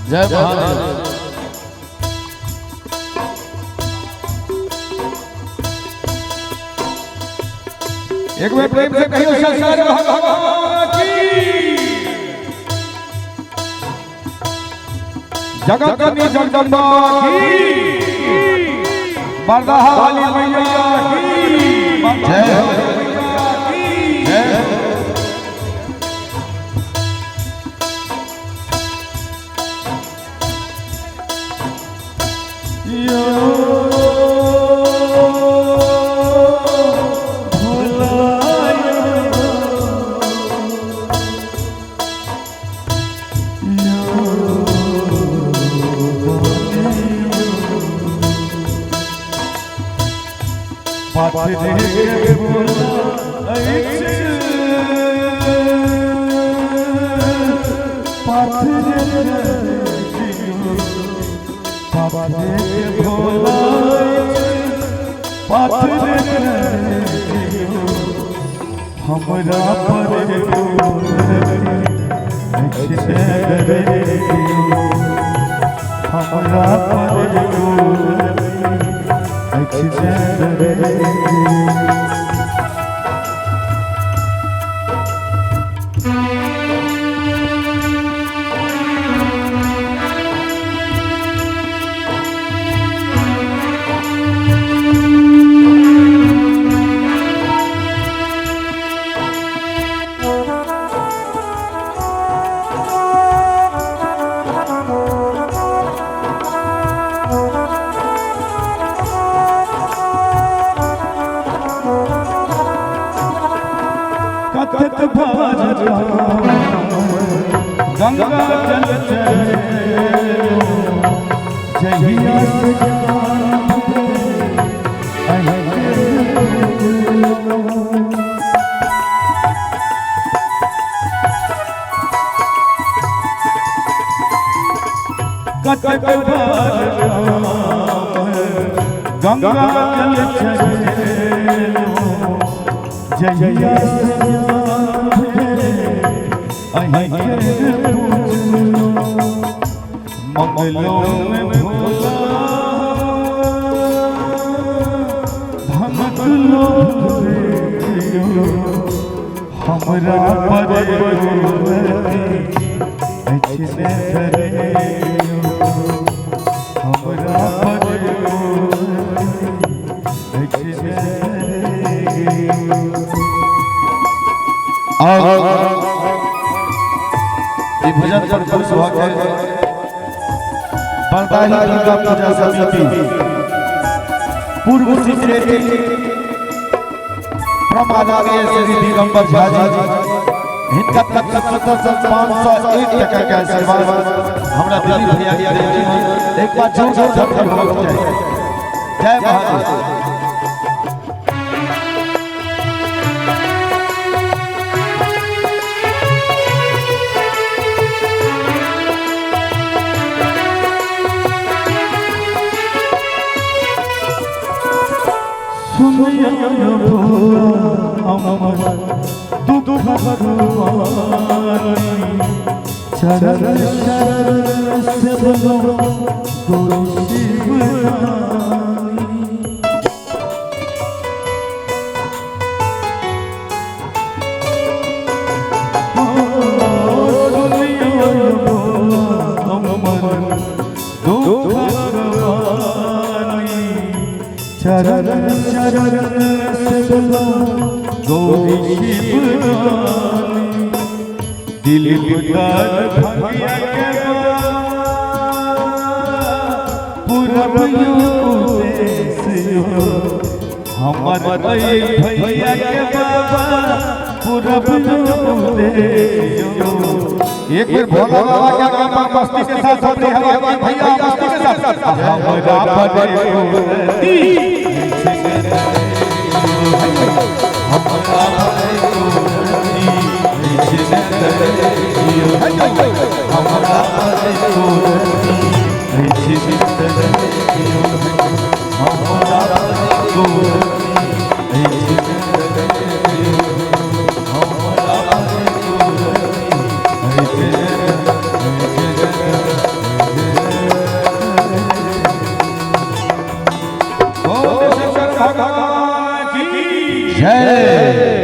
जय महादेव। एक बार प्रेम से कहियो शंकर भगवान की। जगत जननी जगदम्बा की, बरदाहा वाली मैया की जय हो, जय हो। हमरा पर हमरा पर कथत गंगा जल जहिया कथत गंगा जल जहिया मंगलों में भोला धमक लो हमरा पर हमरा पर। और भजन पर खुश होकर बरदाही दुर्गा पूजा समिति पूर्व सेक्रेटरी परम आदरणीय श्री दिगंबर झा जी हिनका तक 501 टका के आशीर्वाद हमरा दिलीप भैया के देलखिन। एक बार जोर जोर धड़कन हो जाए। जय महादेव। चरण शरण से बोलो गुरु शिव चरण शरण से बोलो गौरी शिव दिलीप दार भैया के पूरब हमर भैया के बाबा पूरब। एक बार भोला बाबा के आगे मस्ती के साथ अपनी हवा भैया मस्ती के साथ हमरा पर हमरा। जय।